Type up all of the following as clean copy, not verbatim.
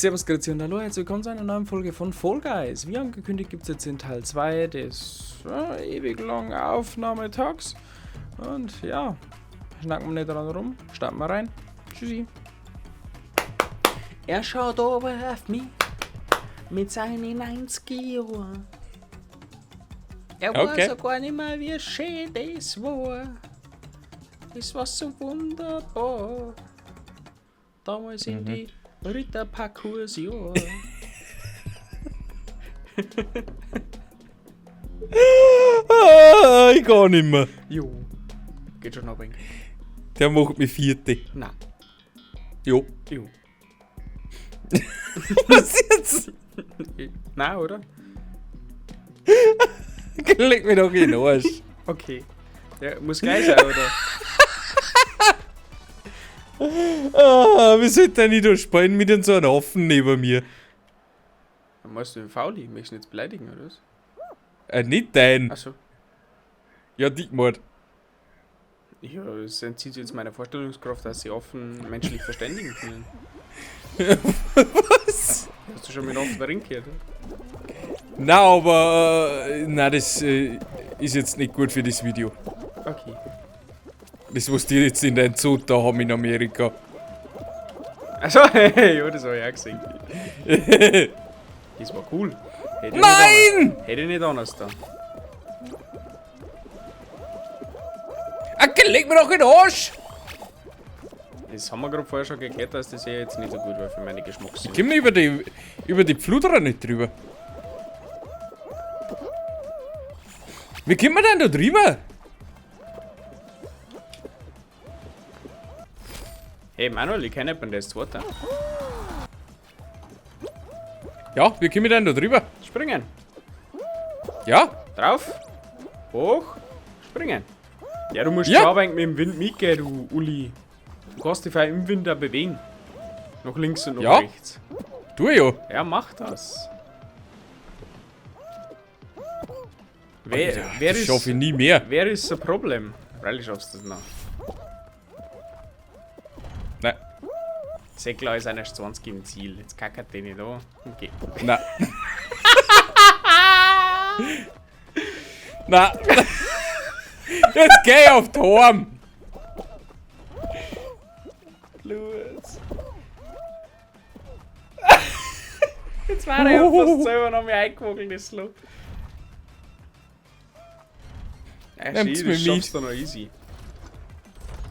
Servus, Grüezi und hallo, herzlich willkommen zu einer neuen Folge von Fall Guys. Wie angekündigt gibt es jetzt in Teil 2 des ewig langen Aufnahmetags. Und ja, schnacken wir nicht dran rum, starten wir rein. Tschüssi. Er schaut over auf mich mit seinen 90 Jahren. Er weiß auch gar nicht mehr, wie schön das war. Es war so wunderbar. Damals in die Ritterparcours-Jahr. Ah, ich kann nicht mehr. Jo. Geht schon noch ein wenig. Der macht mich vierte. Nein. Jo. Jo. Was jetzt? Nein, oder? Leg mich doch in den Arsch. Okay. Ja, muss gleich sein, oder? Ah, wie soll denn ich da spielen mit so einem Affen neben mir? Dann musst du den Fauli, möchtest du ihn jetzt beleidigen, oder was? Nicht dein. Achso. Ja, dich gemacht. Ja, das entzieht sich jetzt meiner Vorstellungskraft, dass sie offen menschlich verständigen können. Was? Hast du schon mit offen drin gehört? Na, aber. Na, das ist jetzt nicht gut für das Video. Okay. Das, was die jetzt in deinem Zoo da haben in Amerika. Achso, ja, das hab ich auch gesehen. Das war cool. Hätte ich Nein! Nicht anders, hätte ich nicht anders da. Ah, leg mir doch in den Arsch! Das haben wir gerade vorher schon geklärt, dass das ja jetzt nicht so gut war für meine Geschmackssinne. Ich komm über die Pfluderer nicht drüber. Wie kommt man denn da drüber? Hey Manuel, ich kenne jemanden, der ist Zweiter. Ja, wie kommen wir denn da drüber? Springen. Ja. Drauf. Hoch. Springen. Ja, du musst Ja. ja mit dem Wind mitgehen, du Uli. Du kannst dich im Wind auch bewegen. Nach links und nach Ja. rechts. Tu ich ja. Ja, mach das. Wer, Alter, wer das ist, schaffe ich nie mehr. Wer ist das Problem? Freilich schaffst du das noch. Nein. Säckler ist einer 20 im Ziel. Jetzt kackert den nicht an. Okay. Nein. Na. Jetzt geh auf die Horn. Los. Jetzt war er ja fast selber noch mehr eingewogen, das Loch. Ja, Nehmt's schön, mir das mit. schaffst du noch easy.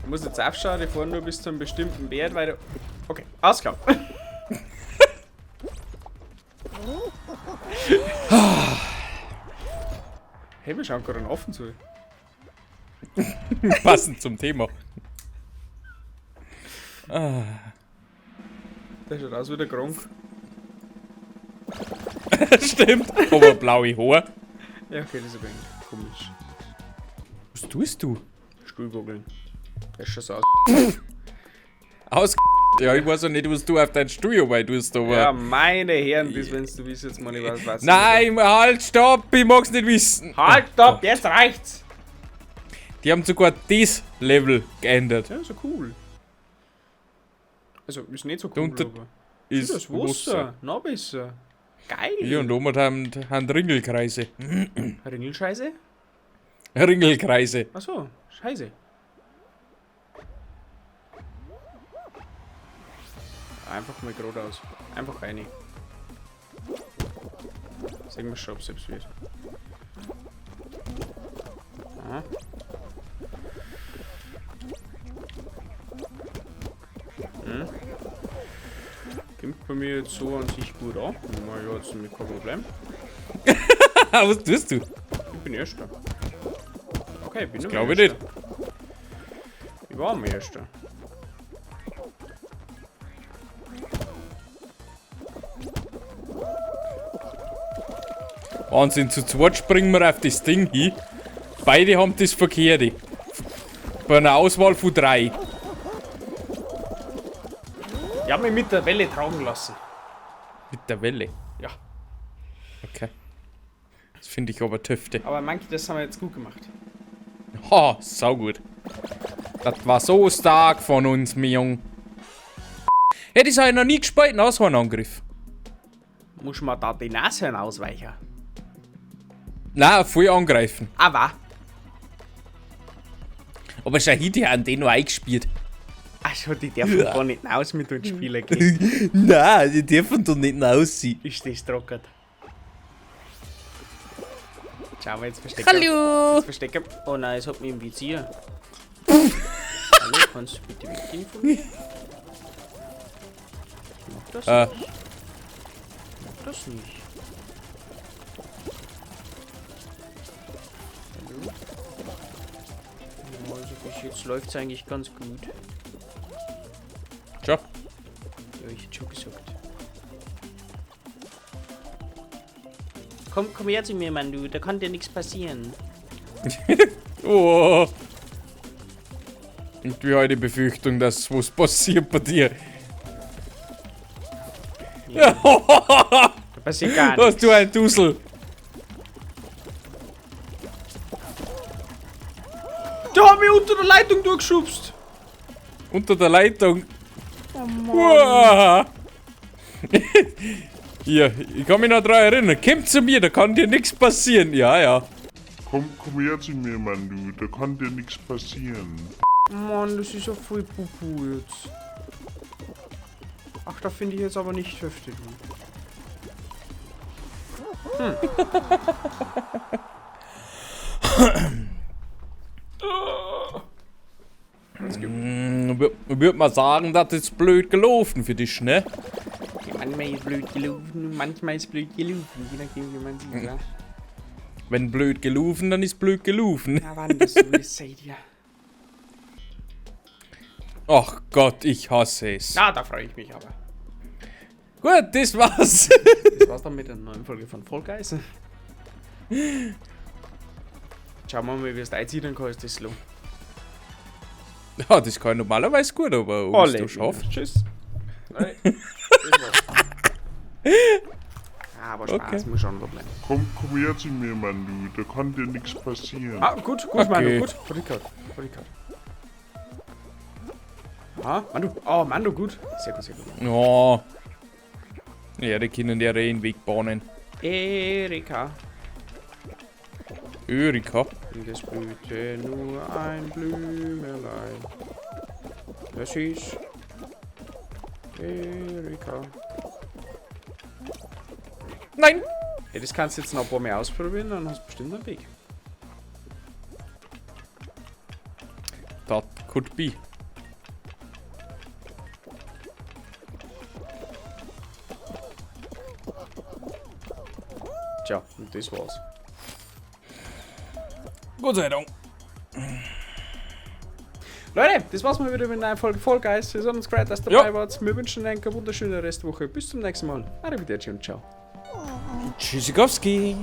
Du musst jetzt aufschauen, die fahren nur bis zu einem bestimmten Wert, weil du... Okay, alles klar. Hey, wir schauen gerade einen Affen zu. Passend zum Thema. Der schaut aus wie der Gronk. Stimmt. Aber blaue Haare. Ja, okay, das ist ein wenig komisch. Was tust du? Stuhlwoggeln. Der ist schon so aus. Aus. Ja, ich weiß auch nicht, was du auf deinen Stuhl dabei tust, aber. Ja, meine Herren, bis wenn du wissen jetzt mal nicht, was was. Nein, halt, stopp, ich mag's nicht wissen. Halt, stopp, jetzt reicht's! Die haben sogar das Level geändert. Ja, so cool. Also, ist nicht so cool, Unter aber. Ist das Wasser, noch besser. Geil! Ja, und oben haben Ringelkreise. Ringelscheiße? Ringelkreise. Achso, Scheiße. Einfach mal geradeaus. Einfach rein. Sehen wir schon, ob es selbst wird. Aha. Hm. Kommt bei mir jetzt so an sich gut an. Na ja, jetzt kein Problem. Was tust du? Ich bin Erster. Okay, ich bin Das glaube ich Erster. nicht. Ich war am Erster. Wahnsinn, zu zweit springen wir auf das Ding hin. Beide haben das Verkehrte. Bei einer Auswahl von 3. Ich hab mich mit der Welle tragen lassen. Mit der Welle? Ja. Okay. Das finde ich aber töfte. Aber manche, das haben wir jetzt gut gemacht. Ha, saugut. Das war so stark von uns, mi Jung. Hey, das habe ich noch nie gespielt, Nashornangriff. Muss man da die Nashörner ausweichen? Nein, voll angreifen. Aber. Aber schau hin, die haben den noch eingespielt. Ach so, die dürfen gar nicht raus mit uns spielen gehen. Nein, die dürfen doch nicht raus sein. Ist das trocken. Schauen wir jetzt verstecken. Hallo! Jetzt verstecken. Oh nein, es hat mich im Visier. Hallo, kannst du bitte weggehen von mir? Ich mag das nicht. Ich mag das nicht. Hallo? Ja, also bis jetzt läuft's eigentlich ganz gut. Ciao. Ja, ich hätte schon gesagt. Komm her zu mir, Mann, du. Da kann dir nichts passieren. Oh. Irgendwie habe ich die Befürchtung, dass was passiert bei dir. Ja. Da passiert gar Was nichts. du ein Dusel. Da hat mich unter der Leitung durchgeschubst. Unter der Leitung. Oh Mann. Uah. Hier, ich kann mich noch daran erinnern. Komm zu mir, da kann dir nichts passieren. Ja, ja. Komm her zu mir, Mann, du, da kann dir nichts passieren. Mann, das ist ja voll Pupu jetzt. Ach, da finde ich jetzt aber nicht heftig. Würde man sagen, das ist blöd gelaufen für dich, ne? Ja, manchmal ist blöd gelaufen und manchmal ist blöd gelaufen, je nachdem, wie man sieht, ja. Wenn blöd gelaufen, dann ist blöd gelaufen. Ja, wann das so ist, seht ihr. Ach Gott, ich hasse es. Na, da freue ich mich aber. Gut, das war's. Das war's dann mit der neuen Folge von Fall Guys. Schauen wir mal, wie es einziehen kann, ist das slow. Ja, das kann ich normalerweise gut, aber ob du schaffst. Tschüss. Nein. Das war's. Ah, aber Spaß Okay. muss schon bleiben. Komm her zu mir, Mann, du, da kann dir nichts passieren. Ah, gut, gut, Okay. Manu, gut. Rickard, Rickard. Ah, Manu, oh, Manu, gut. Sehr gut, sehr gut. Ja. Ja, die können ja den Weg bahnen. Erika. Erika. Und es blühte nur ein Blümelein. Das hieß Erika. Nein! Ja, das kannst du jetzt noch ein paar Mal ausprobieren, dann hast du bestimmt einen Weg. That could be. Tja, und das war's. Gott sei Dank. Leute, das war's mal wieder mit einer Folge Fall Guys. Wir sind uns gefreut, dass ihr dabei Ja. wart. Wir wünschen euch eine wunderschöne Restwoche. Bis zum nächsten Mal. Arrivederci und ciao. Tschüssikowski.